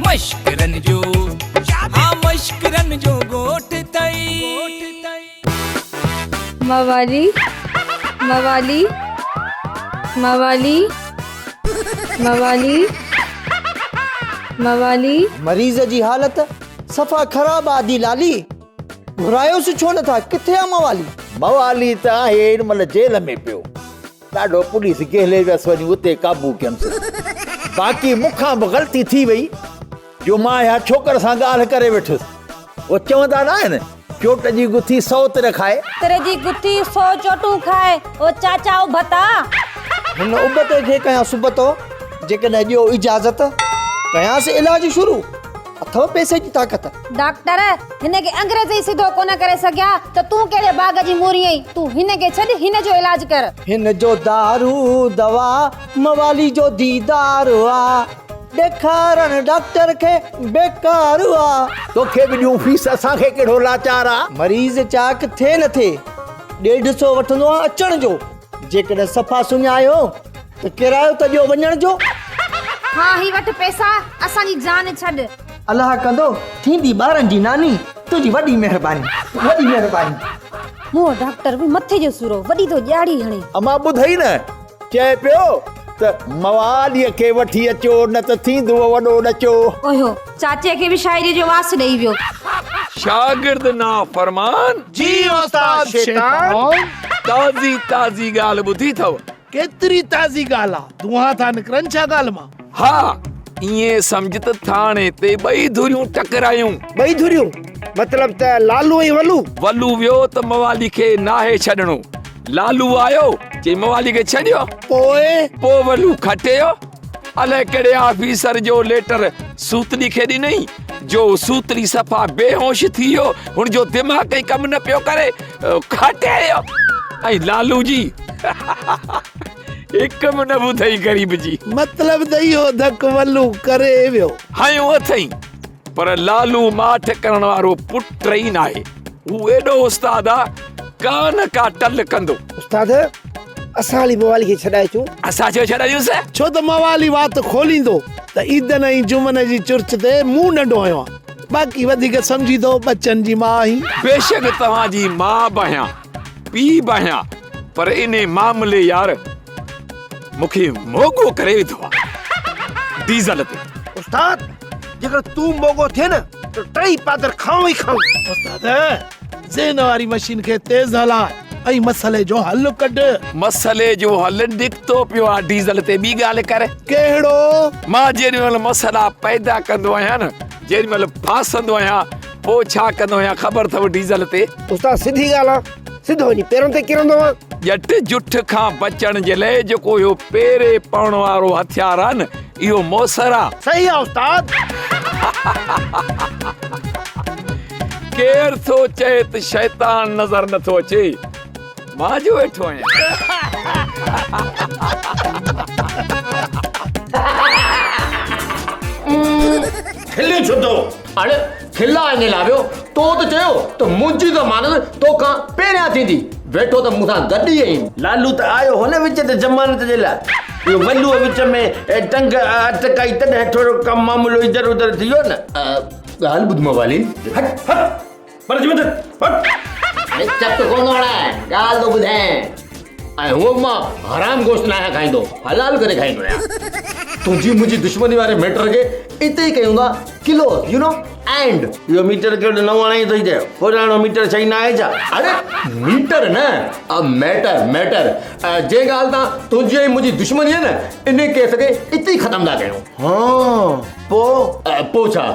مشڪرن جو ها مشڪرن جو ڳوٺ اٿئي. موالي موالي موالي موالي موالي. مريض جي حالت صفا خراب آ ادي لالي گهرايوس ڇو نٿا ڪٿي آ موالي. موالي ته آهي هن مهل جيل ۾ پيو. ڏاڍو پوليس گهلي ويس وڃي اتي قابو ڪينس. باقي مون کان به غلطي ٿي وئي جو مان اها ڇوڪر سان ڳالهه ڪري ويٺس. هو چوندا نه آهن چوٽ جي گٿي سو تر کائي. تر جي گٿي سو چوٽون کائي. او چاچا ابتا. هن ابتي کي ڪيان سبتو جيڪڏهن ڏيو اجازت ڪيانس علاج شروع اٿو پئسي جي طاقت. ڊاڪٽر هن کي انگريز ئي سڌو ڪونه ڪري سگهيا ته تون ڪهڙي باغ جي موري آهين، تون هن کي ڇڏ هن جو علاج ڪر. هن جو دارو دوا موالي جو ديدار آ، ڏيکارڻ ڊاڪٽر کي بيڪار آ. توکي به ڏيون فيس اسان کي ڪهڙو لاچار آ. مريض چاڪ ٿئي نه ٿئي ڏيڍ سو وٺندو آ اچڻ جو، جيڪڏهن صفا سڃايو ته ڪرايو ته ڏيو وڃڻ جو. ها هي وٺ پئسا اسان جي جان ڇڏ. الله ڪندو ٿيندي ٻارن جي ناني تنهنجي وڏي مهرباني وڏي مهرباني. مون ڊاڪٽر به مٿي جو سور هو وڏي ٿو ڄاڙي هڻي. امان ٻڌئي نه چئي پيو ته مواليء کي وٺي اچو نه ته ٿيندو وڏو ڏچو. اوهيو چاچي کي به شاعريء جو واس ڏئي ويو. شاگرد نافرمان. جي استاد شيطان. تازي تازي ڳالهه ٻڌي اٿو. ڪيتري تازي ڳالهه آ، دونهان ٿا نڪرن ڇا ڳالهه مان؟ ها، ائين سمجهه ته ٿاڻي تي ٻئي ڌريون ٽڪرايون. ٻئي ڌريون؟ مطلب ته لالو ۽ ولو؟ ولو ويو ته موالي کي ناهي ڇڏڻو. لالو آيو، چئي موالي کي ڇڏيو. پوء؟ پوء ولو کٽيو. الائي ڪهڙي آفيسر جو ليٽر سوتلي کي ڏنئي، جو سوتلي صفا بيهوش ٿي ويو، هن جو دماغ ئي ڪم نه پيو ڪري، کٽي ويو. ۽ لالو جي هڪ به نه ٻڌئي غريب جي. مطلب ته اهو ڌڪ ولو ڪري ويو. هنيو اٿئي، پر لالو ماٺ ڪرڻ وارو پٽ ئي ناهي. هو ايڏو استاد آ، ڪا نه ڪا ٽل ڪندو. استاد، اسان هلي موالي کي ڇڏائي اچون. اسان ڇو ڇڏايونس؟ ڇو ته موالي وات کوليندو ته عيدن ۽ جمعن جي چرچ تي مون ننڍو هنيو آ. باقي وڌيڪ سمجهي ٿو ٻچن جي ماء آهين. بيشڪ توهان جي ماء به آهيان، پيء به آهيان، پر انهي معاملي يار مون کي موڳو ڪري وڌو آ. ڊيزل تي. استاد، جيڪر تون موڳو ٿين نه ته ٽئي پادر کائون ئي کائون. استاد، ذهن واري مشين کي تيز هلاء ۽ مسئلي جو حل ڪڍ. مسئلي جو حل نڪتو پيو آ ڊيزل تي ٻي ڳالهه ڪر. ڪهڙو؟ مان جيڏي مهل مسئلا پيدا ڪندو آهيان نه، جيڏي مهل ڦاسندو آهيان، پوء ڇا ڪندو آهيان خبر اٿو ڊيزل تي؟ استاد سڌي ڳالهه آ، سڌو وڃي پيرن تي ڪرندو آهيان. ڄٽ جٺ کان بچڻ جي لئه جيڪو اهو پيري پوڻ وارو هٿيار آ نه، اهو موثر آ. صحيح آ استاد. ڪير ٿو چئي ته شيطان نظر نٿو اچي؟ مان جو ويٺو آهيان. کلي ڇو ٿو؟ اڙي کلا ان لاء ويو، تو ته چيو ته منهنجي ضمانت توکان پهريان ٿيندي، ويٺو ته مون سان گڏ ئي آهين. لالو ته آيو هو نه وچ تي ضمانت جي لاء، اهو ولوء وچ ۾ ٽنگ اٽڪائي تڏهن ٿورو ڪم معاملو اڌر اڌر ٿي ويو نه. ڳالهه ٻڌ موالي. هٽ هٽ پر جي مت هٽ. اڙي چڪ ڪونه هڻائي، ڳالهه ٿو ٻڌايان. ۽ هونء به مان حرام گوشت ناهيان کائيندو، حلال ڪري کائيندو آهيان. تنهنجي منهنجي دشمني واري ميٽر کي اتي ئي ڪيون ٿا ڪلوز، يو نو، اينڊ. اهو ميٽر ڪهڙو نئون آڻائين اٿئي ته پراڻو ميٽر صحيح ناهي ڇا؟ اڙي ميٽر نه، ميٽر، ميٽر. جنهن ڳالهه تان تنهنجي ۽ منهنجي دشمني آهي نه، انهي ڪيس کي اتي ئي ختم ٿا ڪيون. ها، پوء؟ پوء ڇا،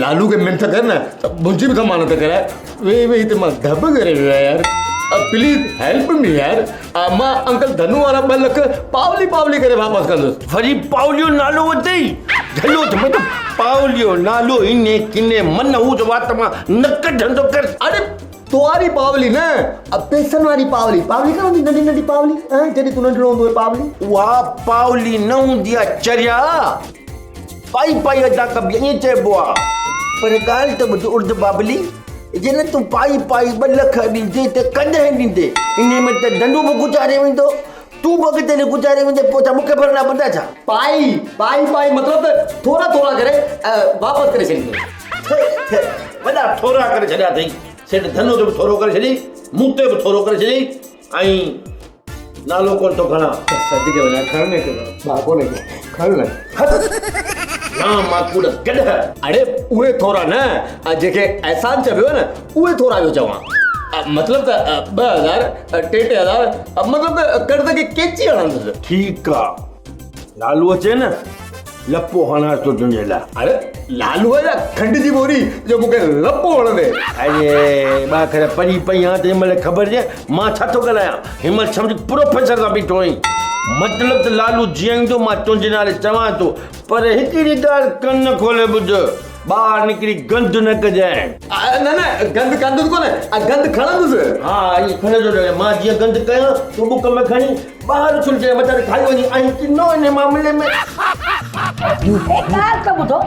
لالو کي منٿ ڪر نه ته منهنجي به ضمانت ڪرائي. ويهي ويهي ته مان ڌٻ ڪري ويو آهيان يار. پليز هيلپ مي يار. مان انڪل ڌنو وارا 2 لک پاولي پاولي ڪري واپس ڪندس. وري پاوليو نالو اٿئي؟ جهلو ته مت پاوليو نالو انهي ڪني منحوس وات مان نه ڪڍندو ڪر. اڙي تو واري پاولي نه، پيسن واري پاولي. پاولي ڪانه هوندي ننڍي ننڍي پاولي، جڏهن تون ننڍڙو هوندو هئين پاولي. اها پاولي نه هوندي آ چريا. پائي پائي ادا ڪبي ائين چئبو آ. پر ڳالهه ته ٻڌ ارد بابلي، جڏهن تون پائي پائي 2 لک ڏيندين ته ڪڏهن ڏيندين؟ انهي ۾ ته ڌنڌو به گذاري ويندو. تون به اڳتي هلي گذاري ويندين پوء ڇا مون کي ڀرڻا پوندا ڇا؟ پائي پائي پائي مطلب ته ٿورا ٿورا ڪري واپس ڪري ڇڏيندس. ٿي ٿي وڏا ٿورا ڪري ڇڏيا اٿئي. سيٺ ڌنو تي به ٿورو ڪري ڇڏيئي، مون تي به ٿورو ڪري ڇڏيئي ۽ نالو ڪونه ٿو کڻان. صدقي وڃان کڻ نه هڪ ٻه ڪونهي کڻ نه. هٽ نامعقول گڏهه. اڙي اهي ٿورا نه جيڪي احسان چويو نه اهي ٿورا پيو چوان. مطلب ته 2000 ٽي 3000 مطلب ته قرض کي ڪيچي هڻندس. ٺيڪ آ لالو اچي نه لپو هڻانس ٿو تنهنجي لاء. اڙي لالو جا کنڊ جي ٻوري جو مون کي لپو هڻندي. اڙي ٻه اکر پڙهي پئي آن ته هن مهل خبر ڏي مان ڇا ٿو ڳالهايان. هن مهل سمجهه پروفيسر سان بيٺو آهين. مطلب ته لالو جيئن ايندو مان تنهنجي نالي چوان ٿو پر هڪڙي ڳالهه ڪن کولي ٻڌ. ٻاهر نڪري گند نه ڪجانء. نه نه گند ڪندس ڪونه گند کڻندس. ها ائين کڻندو رهجانء مان جيئن گند ڪيان تون ٻڪ ۾ کڻي ٻاهر اڇلجانء ويچاري کائي وڃي ۽ ڪنو ان معاملي ۾. هي ڳالهه ته ٻڌو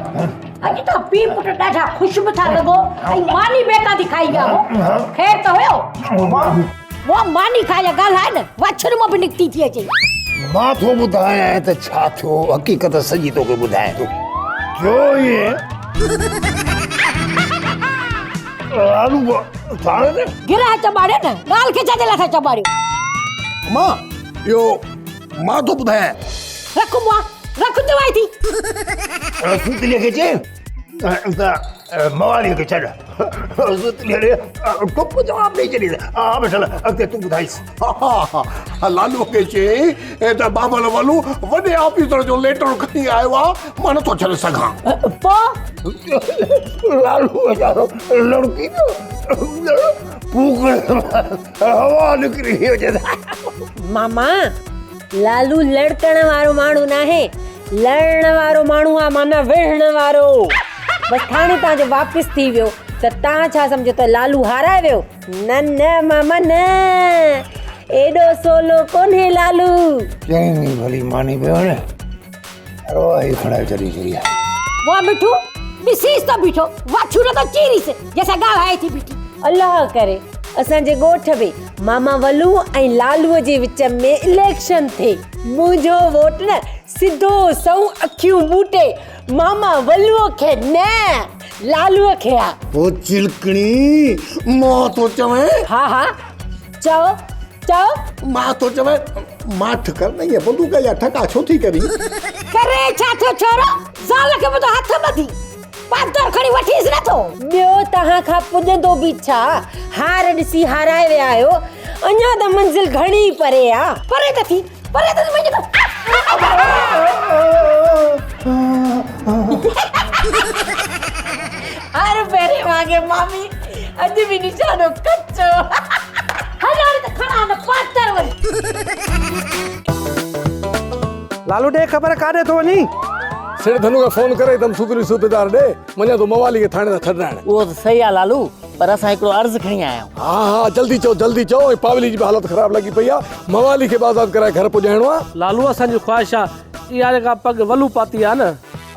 اڄ توهان پيء پٽ ڏاڍا خوش به ٿا لڳو ۽ ماني به ڪا ٿي کائي ويا هو خير ته هيو مون ماني کائي جا ڳالهه آهي نه واڇن مان به نڪتي ٿي اچي. مان ٿو ٻڌايانء ته ڇا ٿيو، حقيقت سڄي توکي ٻڌايان ٿو. ٿيو ائين لالو ٿاڻي تي. گرهه چٻاڙيو نه، ڳالهه کي ڇا جي لاء ٿا چٻاڙيو؟ امان اهو مان ٿو ٻڌايانء. رک مئا، رک چوائي ٿي. سوتليء کي چئه ته مواليء کي ڇڏ. ٽپ جواب ڏئي ڇڏيس. ها بشل اڳتي تون ٻڌائيس. لالو کي چئي ته بابل ولو وڏي آفيسر جو ليٽر کڻي آيو آ مان نٿو ڇڏي سگهان. پوء؟ لالو ويچارو لڙڪي پيو. ڦوڪڻي مان هوا نڪري وئي. ماما لالو لڙڪڻ وارو ماڻهو ناهي، لڙڻ وارو ماڻهو آ معنيٰ وڙهڻ وارو. بس ٿاڻي تان جو واپس ٿي ويو ته تان ڇا سمجهو ته لالو هارائي ويو؟ نه نه ماما نه، ايڏو سولو ڪونهي لالو. چئين ڀلي ماني پيو نه رواهي کڻائي ڇڏي ڇڏي آ. واه مٺو ڏسيس ته بيٺو واڇون نه ٿو چيريس جنهن سان ڳالهائي ٿي بيٺي. الله ڪري اسان جي ڳوٺ ۾ ماما ولو ۽ لالوء جي وچ ۾ اليڪشن ٿئي. منهنجو ووٽ نه سڌو سنئون اکيون ٻوٽي ماما ولوء کي نه لالوء کي آ. او چلڪڻي مان ٿو چوين. ها ها چئو چئو. مان ٿو چوين ماٺ ڪر نه ائين بندوق جا ٺڪا ڇو ٿي ڪرين. ڪري ڇا ٿو ڇورو زال کي منهنجو هٿ ٻڌي پادر کڻي وٺيس نه ٿو. ٻيو توهان کان پڄندو به ڇا هار ڏسي هارائي ويا آهيو اڃا ته منزل گهڻي پري آ. پري ته ٿي پري ته ٿي وڃي ته. هر ڀيري وانگي مامي اڄ به نشانو ڪچو. هل هاڻي ته کڻان نه پاتر وري. لالو ڏي خبر ڪاڏي ٿو وڃين؟ سيٺ ڌنو کي فون ڪري تم سوتري صوبيدار ڏي مڃان ٿو موالي کي ٿاڻي تان ڇڏرائڻ. اهو ته صحيح آ لالو پر اسان هڪڙو عرض کڻي آيا آهيون. ها ها جلدي چئو جلدي چئو ۽ پاولي جي به حالت خراب لڳي پئي آ موالي کي به آزاد ڪرائي گهر پڄائڻو آ. لالو اسان جي خواهش آ اها جيڪا پڳ ولو پاتي آ نه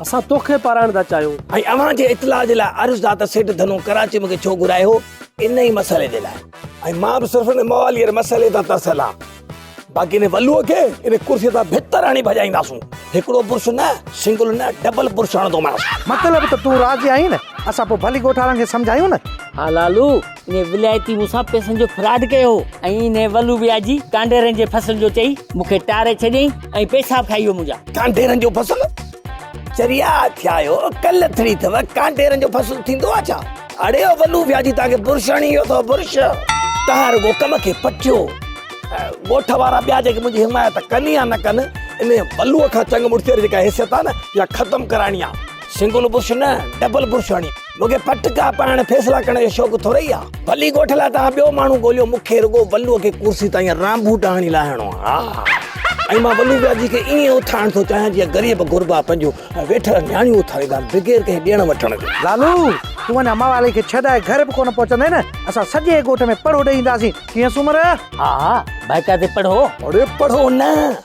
اسان توکي پارائڻ ٿا چاهيون. ۽ اوهان جي اطلاع جي لاء عرض آ ته سيٺ ڌنو ڪراچي مون کي ڇو گهرايو هو ان ئي مسئلي جي لاء ۽ مان به صرف ان موالي واري مسئلي تان ترسيل آ. باقي ان ولوء کي ان ڪرسيء تان ڀتر هڻي ڀڄائينداسون. هڪڙو برش نه، سنگل نه، ڊبل برش هڻندومانس. مطلب ته تون راضي آهين نه؟ اسان پوء ڀلي ڳوٺاڻن کي سمجهايون نه؟ ها لالو، انهيء ولايتي مون سان پئسن جو فراڊ ڪيو هو ۽ انهيء ولو وياجي ڪانڊيرن جي فصل جو چئي مون کي ٽاري ڇڏيائين ۽ پئسا به کائي ويو منهنجا. ڪانڊيرن جو فصل؟ چريا ٿيا آهيو، عقل لٿڙي اٿو، ڪانڊيرن جو فصل ٿيندو آهي ڇا؟ اڙي او ولو وياجي توهان کي برش هڻي ويو اٿو برش. توهان رڳو ڪم کي پٽيو. ڳوٺ وارا ٻيا جيڪي منهنجي حمايت ڪن يا نه ڪن، انهيء ولوء کان چڱ مڙسي واري جيڪا حيثيت آهي نه، اها ختم ڪرائڻي آهي. سنگل برش نه، ڊبل برش هڻي. مون کي پٽڪا پائڻ فيصلا ڪرڻ جو شوق ٿورئي آهي. ڀلي ڳوٺ لاء توهان ٻيو ماڻهو ڳوليو، مون کي رڳو ولوء کي ڪرسي تان ائين رانڀوٽ هڻي لاهڻو آهي. ها، ۽ مان ولو وياجي کي ائين اٿارڻ ٿو چاهيان، جيئن غريب غربا پنهنجون ويٺل نياڻيون اٿاريندا آهن، بغير ڪنهن ڏيڻ وٺڻ جي. لالو، تون اڃا موالي کي ڇڏائي گهر به ڪونه پهچندين نه، اسان سڄي ڳوٺ ۾ پڙهو ڏئي اينداسين. ڪيئن سومر؟ ها ها، ڀائڪا تي پڙهو. اڙي پڙهو نه،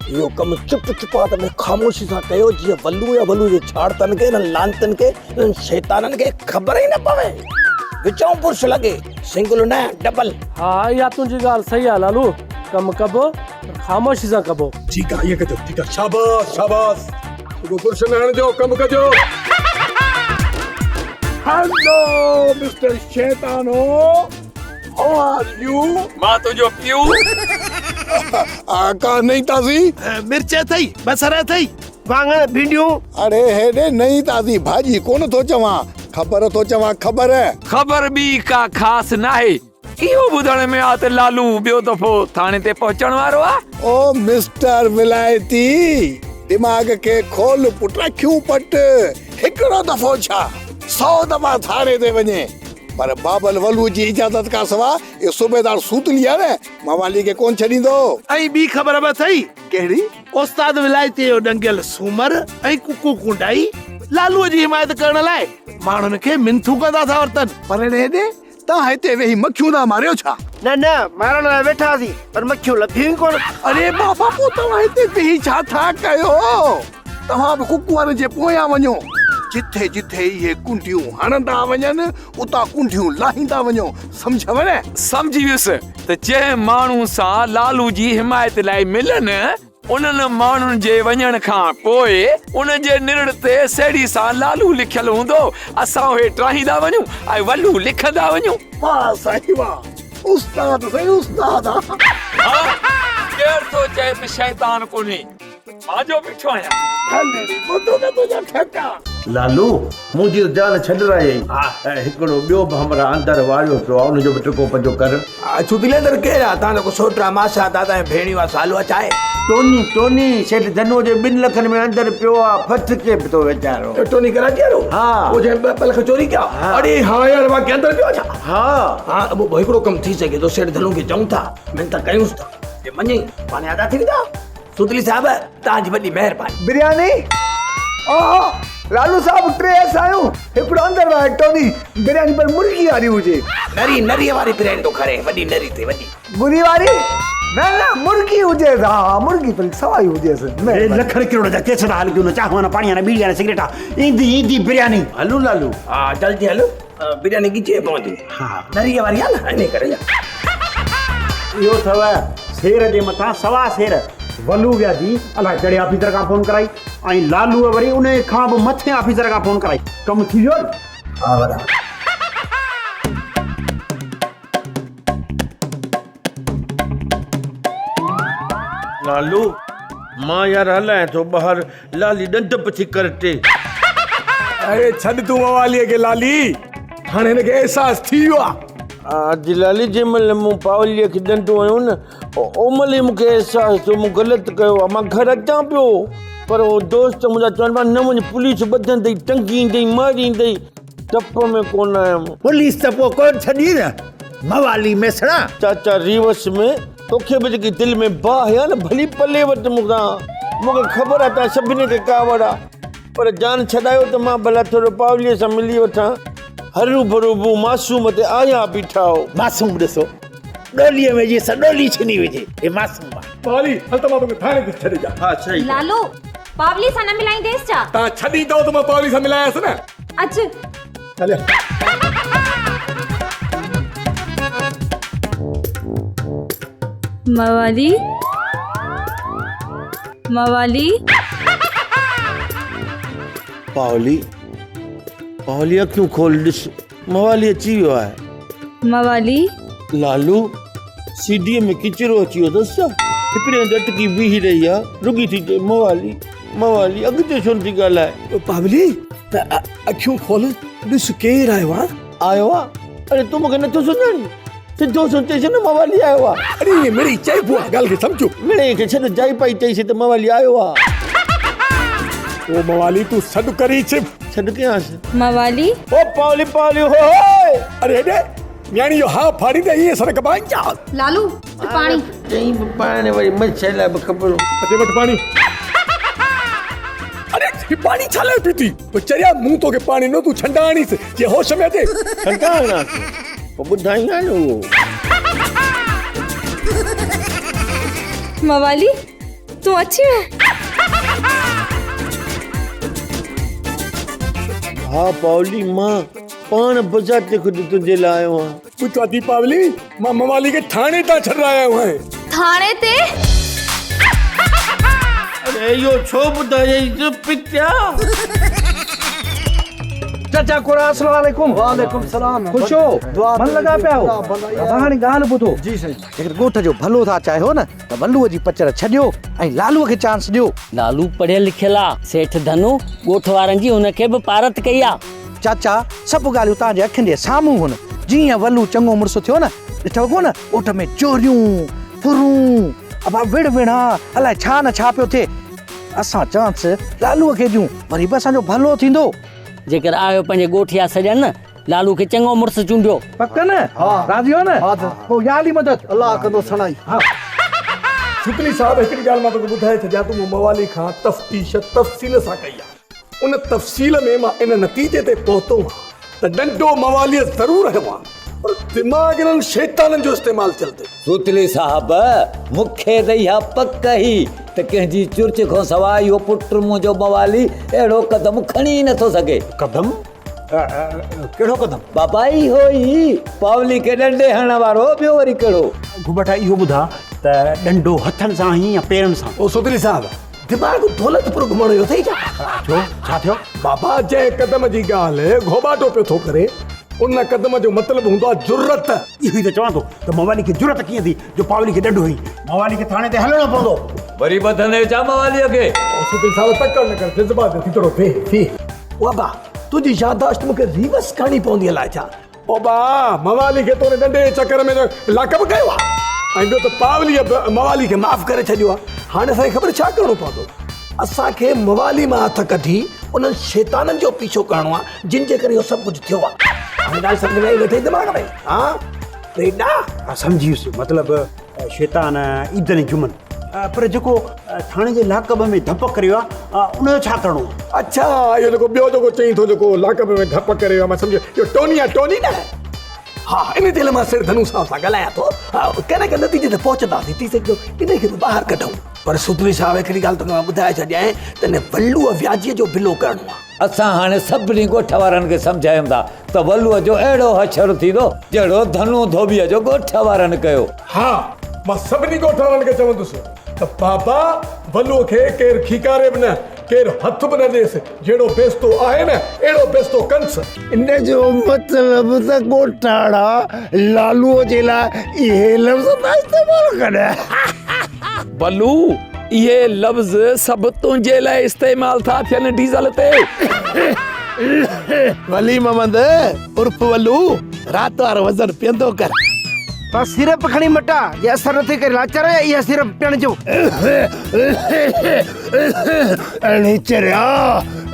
اهو ڪم چپ چپات ۾ خاموشي سان ڪيو، جيئن ولو يا ولو جي ڇاڙتن کي، انهن لعنتين کي، انهن شيطانن کي خبر ئي نه پوي. وچئون برش لڳي، سنگل نه، ڊبل. ها ها، اها تنهنجي ڳالهه صحيح آهي لالو. ڪم ڪبو پر خاموشي سان ڪبو. ٺيڪ آ ائين ڪجو ٺيڪ آ شاباس شاباس رڳو برش نه هڻجو ڪم ڪجو. هيلو مسٽر شيطانو how are you. مان تنهنجو پيء. ڪا نئين تازي. مرچ اٿئي بصر اٿئي واڱڻ ڀينڊيون. اڙي هيڏي نئين تازي ڀاڄي ڪونه ٿو چوان خبر ٿو چوان خبر. خبر ٻي ڪا خاص ناهي اهو ٻڌڻ ۾ آ ته لالو ٻيو دفعو ٿاڻي تي پهچڻ وارو آ. او مسٽر ولايتي دماغ کي کول پٽ اکيون پٽ هڪڙو دفعو ڇا سئو دفعا ٿاڻي تي وڃي پر بابل ولو جي اجازت کان سوا اهو صوبيدار سوتلي آ نه موالي کي ڪونه ڇڏيندو. ۽ ٻي خبر به اٿئي. ڪهڙي؟ استاد ولايتي جو ڏنگيل سومر ۽ ڪڪو ڪونڊائي لالوء جي حمايت ڪرڻ لاء ماڻهن کي منٿون ڪندا ٿا ورتن. پر هيڏي توهان هتي ويهي مکيون ٿا ماريو ڇا؟ نه نه مارڻ لاء ويٺا هئاسين پر مکيون لڀيون ئي ڪونه. اڙي بابا پوء توهان هتي ويهي ڇا ٿا ڪيو؟ توهان به ڪڪو وارن جي پويان وڃو. جٿي جٿي اهي ڪنڊيون هڻندا وڃن اتان ڪنڊيون لاهيندا وڃو. سمجهيو نه؟ سمجهي ويس ته جنهن ماڻهو سان لالو جي حمايت لاء ملن انهن ماڻهن جي وڃڻ کان پوء انهن جي نرڙ تي سيڙهي سان لالو لکيل هوندو، اسان اهي ٽاهيندا وڃون ۽ ولو لکندا وڃون. واهه سائين واهه، استاد سائين استاد آ. ها، ڪير ٿو چئي ته شيطان ڪونهي، مان جو بيٺو آهيان. هل ڙي ٻڌو نه تنهنجا ٺڪا. لالو، منهنجي ته جان ڇڏرائي. هڪڙو ٻيو به همراهه اندر واڙيو پيو آ، ان جو به ٽڪو پنجو ڪر. ڇو ٿي اندر ڪير آ؟ تان جو ڪو سوٽ آ، ماسا، دادا ۽ ڀيڻيون آ، سالو آ، ڇا آهي؟ ٽوني، ٽوني، سيٺ ڌنوء جي ٻن لکن ۾ اندر پيو آ، ڦٿڪي به ٿو ويچارو. ٽوني ڪراچي وارو؟ ها. اهو جنهن ٻه لک چوري ڪيا؟ ها. اڙي ها يار واقعي اندر پيو آ ڇا؟ ها. ها، پوء هڪڙو ڪم ٿي سگهي ٿو، سيٺ ڌنوء کي چئون ٿا، منٿ ڪيونس ٿا، جي مڃي، پاڻ آزاد ٿي ويندا. سوتلي صاحب توهان جي وڏي مهرباني. برياني آها لالو صاحب ٽي اسان آهيون هڪڙو اندر واري ٽوني برياني پر مرغي واري هجي. نري نري واري برياني ٿو کاري وڏي نري ٿي وڏي. مرغي واري نه نه مرغي هجيس ها ها مرغي پر سوائي هجيس مهرباني. لکن ڪروڙ جا ڪيس ٿا حل ڪيون نه چانهه نه پاڻي نه ٻيڙي نه سگريٽ ايندي ايندي برياني. هلون لالو. ها جلدي هل برياني ڳچي پوندي. ها نري واري آ نه انهي ڪري. اهو اٿو سير جي مٿان سوا سير. ولو وياجي الائي ڪهڙي آفيسر کان فون ڪرائي ۽ لالوء وري انهي کان به مٿين آفيسر کان فون ڪرائي. ڪم ٿي ويو نه؟ ها وڏا. لالو، مان يار هلايان ٿو ٻاهر، لالي ڏند به ٿي ڪرٽي. اڙي ڇڏ تون مواليء کي لالي، هاڻي هن کي احساس ٿي ويو آ. ادي لالي جنهن مهل مون پاوليء کي ڏنڊو هنيو نه، او مهل ئي مون کي احساس ٿيو مون غلط ڪيو آ، مان گهر اچان پيو پر هو دوست منهنجا چون پيا نه وڃ پوليس ٻڌندئي، ٽنگيندئي، ماريندئي، ڊپ ۾ ڪونه آيم. پوليس ته پوء ڪونه ڇڏي نه، موالي ميسڻا. چاچا ريوس ۾ توکي به جيڪي دل ۾ باهه آ نه ڀلي پلي وٽ مون کان، مون کي خبر آ توهان سڀني کي ڪاوڙ آ، پر جان ڇڏايو ته مان ڀلا ٿورو پاوليء سان ملي وٺان. هروڀرو مون معصوم تي آيا بيٺا هو. معصوم ڏسو ڏوليء ۾ جيئن سڏولي ڇني وجهي، هي معصوم آ. پاولي هل ته مان توکي ٿاڻي تي ڇڏي اچان. ها صحيح. لالو پاولي سان نه ملائينديس ڇا؟ توهان ڇڏيندؤ ته مان پاولي سان ملايانس نه. اچ. هليا. موالي موالي. پاولي پاولي اکيون کول ڏس موالي اچي ويو آهي. موالي. لالو سيڊيء ۾ ڪچرو اچي ويو اٿس ڇا؟ هڪڙي هنڌ اٽڪي بيهي رهي آ، رڳي ٿي چئي موالي موالي اڳتي ڇو نٿي ڳالهائي؟ پاولي ته اکيون کول ڏس ڪير آيو آ؟ آيو آ؟ اڙي تون مون کي نٿو سڃاڻين؟ سڌو سنئون چئيس نه موالي آيو آ. اڙي ائين مڙئي چئبو آ ڳالهه کي سمجهو. مڙئي کي ڇڏ جائي پائي چئيس ته موالي آيو آ. او موالي تون سڏ ڪري ڇپ. سڏ ڪيانس. موالي. او پاولي پاولي هو هوء. اڙي هيڏي مياڻي جو هانء ڦاڙيندي ائين سڏ ڪبا آهن ڇا؟ لالو ته پاڻي. چئين به پاڻ وري مڇ لاء به خبرون. اچي وٺ پاڻي. اڙي هي پاڻي ڇا لاء پيتي؟ او چريا مون توکي پاڻي ڏنو تون ڇنڊا هڻيس جيئن هوش ۾ اچي. ڇنڊا هڻانس پوء ٻڌائين ها نه اهو. موالي تون اچي وئين. ها پاولي مان پاڻ بذات خود تنهنجي لاء آيو آهيان. ٻڌ ٿا ديپاولي مان موالي کي ٿاڻي تان ڇڏرائي آيو آهيان. ٿاڻي تي؟ اڙي اهو ڇو ٻڌايئي جو پٽيا؟ چاچا ڪورا السلام عليڪم. وعليڪم السلام. خوش هو؟ من لڳا پيا هو؟ بابا هاڻي ڳالهه ٻڌو. جي سائين. جيڪڏهن ڳوٺ جو ڀلو ٿا چاهيو نه ته ولوء جي پچر ڇڏيو ۽ لالوء کي چانس ڏيو. لالو پڙهيل لکيل آ. سيٺ ڌنو ڳوٺ وارن جي هن کي به پارت ڪئي آ. چاچا سڀ ڳالهيون توهان جي اکين جي سامهون هن. جيئن ولو چڱو مڙس ٿيو نه ڏٺو ڪونه ڳوٺ ۾ چوريون، ڦرون، ابا وڙ وڙهان الائي ڇا نه ڇا پيو ٿئي. اسان چانس لالوء کي ڏيون وري به اسان جو ڀلو ٿيندو. جيڪر آهيو پنهنجي ڳوٺ جا سڄڻ نه لالو کي چڱو مڙس چونڊيو. پڪ نه؟ راضي آهيو نه؟ پوء يا علي مدد. الله ڪندو سڻائي. شڪري صاحب هڪڙي ڳالهه مان توکي ٻڌائي ڇڏيان ته مون موالي کان تفتيش تفصيل سان ڪئي آهي. ان تفصيل ۾ مان ان نتيجي تي پهتو آهيان ته ڏنڊو مواليء ضرور هنيو آهي پر دماغ انهن شيطانن جو استعمال ٿيل اٿئي. سوتلي صاحب، مون کي ته اها پڪ هئي ته ڪنهن جي چرچ کان سواء اهو پٽ منهنجو موالي اهڙو قدم کڻي ئي نٿو سگهي. قدم؟ ڪهڙو قدم؟ بابا اهو ئي پاولي کي ڏنڊي هڻڻ وارو، ٻيو وري ڪهڙو؟ گهوٻٽا اهو ٻڌاء ته ڏنڊو هٿن سان هنئين يا پيرن سان؟ او سوتلي صاحب، دماغ دولتپور گهمڻ ويو اٿئي ڇا؟ ڇو؟ ڇا ٿيو؟ بابا جنهن قدم جي ڳالهه گهوٻاٽو پيو ٿو ڪري ان قدم جو مطلب هوندو آهي جرئت. اهو ئي ته چوان ٿو ته موالي کي جرئت ڪيئن ٿي جو پاولي کي ڏنڊ هنئي. موالي کي ٿاڻي تي هلڻو پوندو. وري ٻڌندين ڇا مواليء کي؟ او سڌل صاحب تڪڙ نه ڪر جذبات ۾ ٿي ٿورو ويهه ويهه. او ابا تنهنجي يادداشت مون کي ريورس ڪرڻي پوندي الائي ڇا؟ بابا موالي کي تو ڏنڊي جي چڪر ۾ لاڪ اپ ڪيو آ ۽ ٻيو ته پاوليء به موالي کي معاف ڪري ڇڏيو آ. هاڻي اسان کي خبر ڇا ڪرڻو پوندو؟ اسان کي موالي مان هٿ ڪڍي انهن شيطانن جو پيڇو ڪرڻو آ جن جي ڪري اهو سڀ ڪجهه ٿيو آ. هاڻي ڳالهه سمجهه ۾ آئي ويٺي دماغ ۾ ها ريڊا؟ ها سمجهي ويس مطلب شيطان عيدن ۽ جمعن پر جيڪو ٿاڻي جي لاڪ اپ ۾ ڌپ ڪري ويو آ ان جو ڇا ڪرڻو آ؟ اڇا اهو جيڪو ٻيو جيڪو چئين ٿو جيڪو لاڪ اپ ۾ ڌپ ڪري ويو آ مان سمجهيو اهو ٽوني آ ٽوني نه ها ان تي مان سر ڌنو صاحب سان ڳالهايان ٿو ڪنهن نه ڪنهن نتيجي تي پهچنداسين ٿي سگهي ٿو انهي کي به ٻاهر ڪڍون پر سوتلي صاحب هڪڙي ڳالهه توکي مان ٻڌائي ڇڏيانء ته ان ولوء وياجيء جو بلو ڪرڻو آ. اسان هاڻي سڀني ڳوٺ وارن کي سمجهايون ٿا ته ولوء جو اهڙو حشر ٿيندو جهڙو ڌنو ڌوٻيء جو ڳوٺ وارن ڪيو. ها، مان سڀني ڳوٺ وارن کي چوندس ته بابا ولوء کي ڪير کيڪاري به نه، ڪير هٿ به نه ڏيس، جهڙو بيستو آهي نه اهڙو بيستو ڪنس. ان جو مطلب ته ڳوٺاڻا لالوء جي لاء اهي لفظ ٿا استعمال ڪن. ولو، اهي لفظ سڀ تنهنجي لاء استعمال ٿا ٿين ڊيزل تي. ولي محمد عرف ولو، رات وارو وزن پيئندو ڪر. بس سيرپ کڻي مٽا، جي اثر نٿي ڪري لاچار آهيان اها سيرپ پيئڻ جو. اڙي چريا،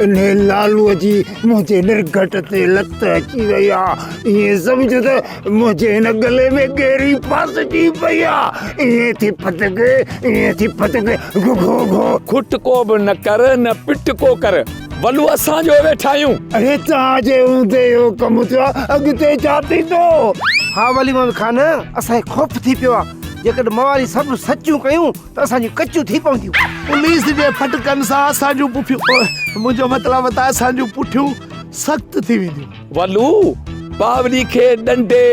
انهي لالوء جي منهنجي نرگهٽ تي لت اچي وئي آ، ائين سمجهه ته منهنجي هن ڳلي ۾ ڳيري ڦاسجي پئي آ، ائين ٿي ڦٿڪي، ائين ٿي ڦٿڪي، گهو گهو. کٽڪو به نه ڪر نه پٽڪو ڪر، ولو اسان جو ويٺا آهيون. اڙي توهان جي هوندي اهو ڪم ٿيو آ، اڳتي ڇا ٿيندو؟ ها ولي محمد خان، اسان کي خوف ٿي پيو آ، جيڪڏهن موالي سڀ سچيون ڪيون ته اسان جون ڪچيون ٿي پونديون. پوليس جي ڦٽڪن سان اسان جون پڦيون، منهنجو مطلب ته اسان جون پٺيون سخت ٿي وينديون. ولو، پاولي کي ڏنڊي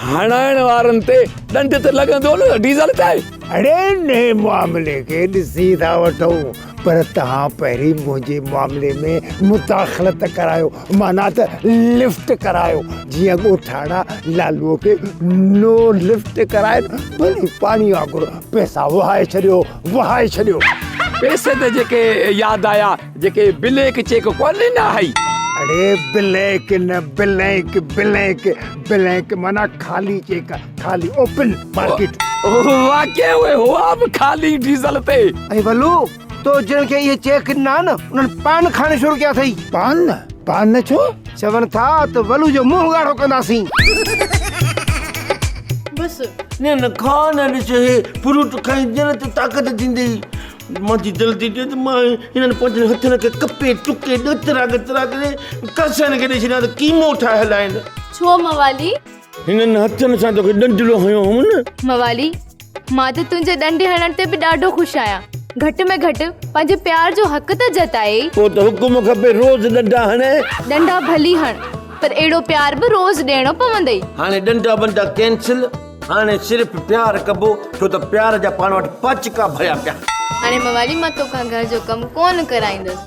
هڻائڻ وارن تي ڏنڊ ته لڳندو نه ڊيزل تي. اڙي انهي معاملي کي ڏسي ٿا وٺون پر توهان پهرين منهنجي معاملي ۾ مداخلت ڪرايو معنيٰ ته لفٽ ڪرايو جيئن ڳوٺاڻا لالوء کي نو لفٽ ڪرائين ڀلي پاڻي وانگر پئسا وهائي ڇڏيو وهائي ڇڏيو. پئسي تي جيڪي ياد آيا جيڪي بليڪ چيڪ ڪونه ڏنا هئي. اڙي بليڪ نه بلينڪ بلينڪ بلينڪ معنيٰ خالي چيڪ خالي اوپن مارڪيٽ. واقعي اهي هئا به خالي ڊيزل تي. ۽ ولو تو جن کي اهي چيڪ ڏنا نه انهن پان کائڻ شروع ڪيا اٿئي. پان؟ پان ڇو؟ چون ٿا ته ولو جو منهن ڳاڙهو ڪنداسين. بس نه نه کا نه ڏس هي فروٽ کائين ڄڻ ته طاقت ٿيندئي. منهنجي دل ٿي چئي ته مان هنن پنهنجن هٿن کي ڪپي ٽڪي ڳترا ڳترا ڪري ڪاسائين کي ڏئي ڇڏيان ته قيمو ٺاهي هلائين. ڇو موالي؟ هنن هٿن سان توکي ڏنڊڙو هنيو هوم نه. موالي، مان ته تنهنجي ڏنڊي هڻڻ تي به ڏاڍو خوش آهيان. گهٽ ۾ گهٽ پنهنجي پيار جو حق ته جتائي. پوء ته حڪم کپي روز ڏنڊا هڻي. ڏنڊا ڀلي هڻ پر اهڙو پيار به روز ڏيڻو پوندئي. هاڻي ڏنڊا ٻنڊا ڪينسل. هاڻي صرف پيار ڪبو، ڇو ته پيار جا پاڻ وٽ پاچڪا ڀريا پيا. هاڻي موالي مان توکان گهر جو ڪم ڪونه ڪرائيندس.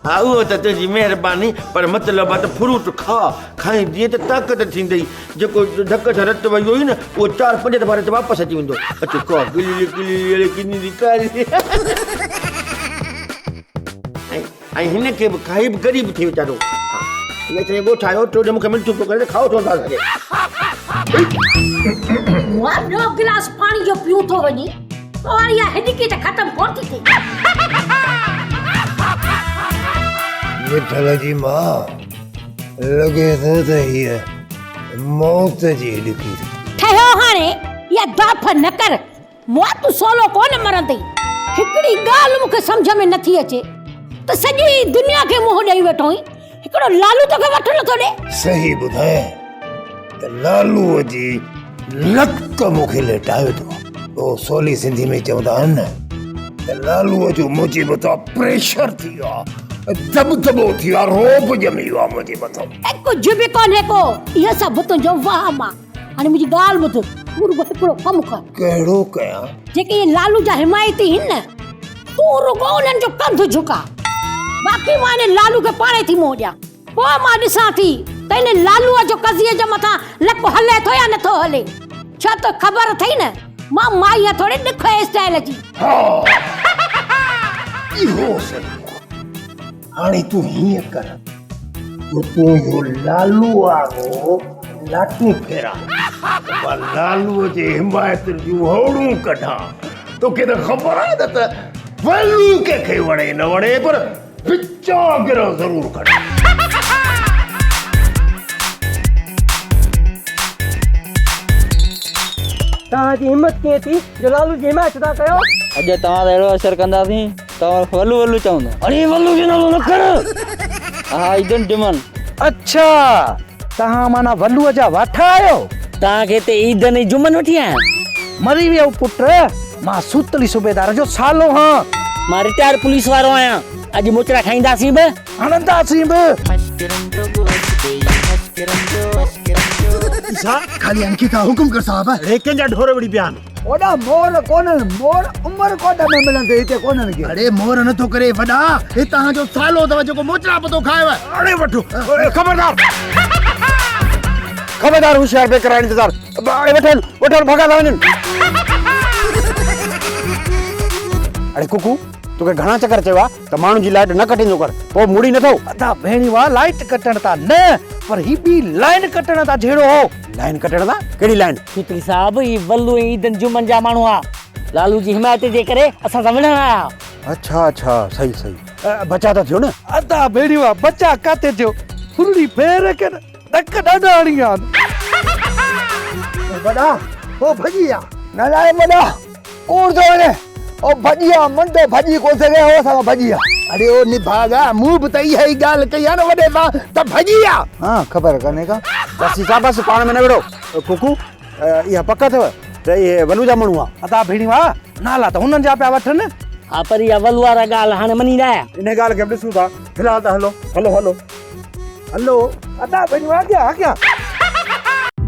ها اهو ته تنهنجي مهرباني، پر مطلب آ ته فروٽ کاء، کائيندينء ته طاقت ٿيندئي. جيڪو ڌڪ سان رت ويو هئي نه، اهو چار پنج دفعا رت واپس اچي ويندو. اچ کاء، گلي گلي اڙي ڪني the ڪاري. ۽ هن کي به کائي به غريب ٿي ويچارو. ها هي اسان جي ڳوٺ آيو، ٽيون ڏينهن مون کي منٿون پيو ڪري ته کائو ڇو نٿا اسان کي. مان ٻيو گلاس پاڻي جو پيون ٿو وڃي، تو واري اها هڏڪي ته ختم ڪونه ٿي ٿئي. مٺل جي ماء، لڳي ٿو ته هيء موت جي هڏڪي ٿي. ٺهيو هاڻي اها داڦ نه ڪر. مئا تون سولو ڪونه مرندين. هڪڙي ڳالهه مون کي سمجهه ۾ نٿي اچي ته سڄي دنيا کي منهن ڏئي ويٺو آهين، هڪڙو لالو توکي وٺ نٿو ڏئي. صحيح ٻڌايان ته لالوء جي لڪ مون کي ليٽايو اٿو. اهو سولي سنڌي ۾ چوندا آهن نه ته لالوء جو منهنجي مٿان پريشر ٿي ويو آهي، دٻدٻو ٿي ويو آهي، رعب ڄمي ويو آهي منهنجي مٿان. ۽ ڪجهه به ڪونهي ڪو، اهو سڀ تنهنجو وهم آهي. هاڻي منهنجي ڳالهه ٻڌ، تون رڳو هڪڙو ڪم ڪر. ڪهڙو ڪيان؟ جيڪي اهي لالو جا حمايتي هن نه، تون رڳو انهن جو ڪنڌ جهڪاء. باقي مان ان لالو کي پاڻهي ٿي منهن ڏيان. پوء مان ڏسان ٿي ته ان لالوء جو قضيي جي مٿان لڪ هلي ٿو يا نٿو هلي. ڇا توکي خبر اٿئي نه، مان مائي آهيان ٿوري ڏکئي اسٽائيل جي. ها، اهو صحيح آهي. هاڻي تون هيئن ڪر جو تون اهو لالو وارو لاٽون ڦيرا ته مان لالوء جي حمايتن جون هوڙون ڪڍان. توکي ته خبر آهي نه ته ولو ڪنهن کي وڻي نه وڻي پر وچان گرهه ضرور ڪڍان. توهان جي همت ڪيئن ٿي جو لالو جي حمايت ٿا ڪيو؟ اڄ توهان تي اهڙو اثر ڪنداسين. توهان ولو ولو چوندا. اڙي ولو جو نالو نه کڻ. ها عيدن جمن. اڇا توهان معنيٰ ولوء جا واٺا آهيو. توهان کي هتي عيدن ۽ جمن وٺي آيا آهن. مري ويو پٽ مان سوتلي صوبيدار جو سالو هان. مان رٽائرڊ پوليس وارو آهيان. اڄ موچڙا کائينداسين به. هڻنداسين به. خالي انکي ٿا حڪم ڪر صاحب. اڙي ڪنهن جا ڍور وڙهي پيا آهن. اوڏا مور ڪونهن، مور عمر ڪوٽ ۾ ملندي هتي ڪونهن ڪي. اڙي مور نٿو ڪري وڏا، هي توهان جو سالو اٿو جيڪو موچڙا پتو کايو. اڙي وٺو، خبردار. خبردار هوشيار بيقرار انتظار. اڙي وٺن، وٺن ڀڳا ٿا وڃن. اڙي ڪوڪو، توکي گهڻا چڪر چيو آ ته ماڻهن جي لائيٽ نه ڪٽيندو ڪر، پوء مڙي نٿو. ادا ڀيڻي واهه لائيٽ ڪٽڻ تان نه پر هي ٻي لائين ڪٽڻ تان جهيڙو هو. لائين ڪٽڻ تان؟ ڪهڙي لائين؟ سوتري صاحب هي ولو ۽ عيدن جمن جا ماڻهو ها. لالو جي حمايت جي ڪري اسان سان وڙهڻ آيا ها. اڇا اڇا صحيح صحيح بچا ته ٿيو نه. ادا ڀيڻي واهه بچا ڪاٿي ٿيو ڦرڙي ڦير کي نه ڌڪ ڏاڍا هڻي ويا آهن. وڏا هو ڀڄي ويا. نه نه وڏا ڪوڙ ٿو وڃي. او ڀڄي ويا منڊو ڀڄي ڪونه سگهي هو اسان کان ڀڄي ويا. اڙي او نڀاڳا مون به ته اها ئي ڳالهه ڪئي آهي نه وڏي سان ته ڀڄي ويا. ها خبر ڪانهي ڪا. بس عيسيٰ بس پاڻ ۾ نه وڙهو. ڪوڪو اها پڪ اٿو ته اهي ولو جا ماڻهو هئا. ادا ڀيڻيوا نالا ته هنن جا پيا وٺن. ها پر اها ولو وارا ڳالهه هاڻي مڃيندا آهيان. انهي ڳالهه کي به ڏسون ٿا في الحال ته هلو هلو هلو. هلو ادا ڀيڻيوا اڳيان اڳيان.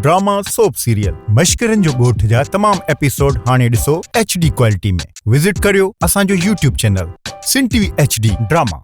ڊراما سوپ سيريل مشڪرن جو ڳوٺ جا تمام ايپيسوڊ هاڻي ڏسو ايڇ ڊي ڪوالٽي ۾ وزٽ ڪريو اسان جو YouTube channel Sindh T V H D drama.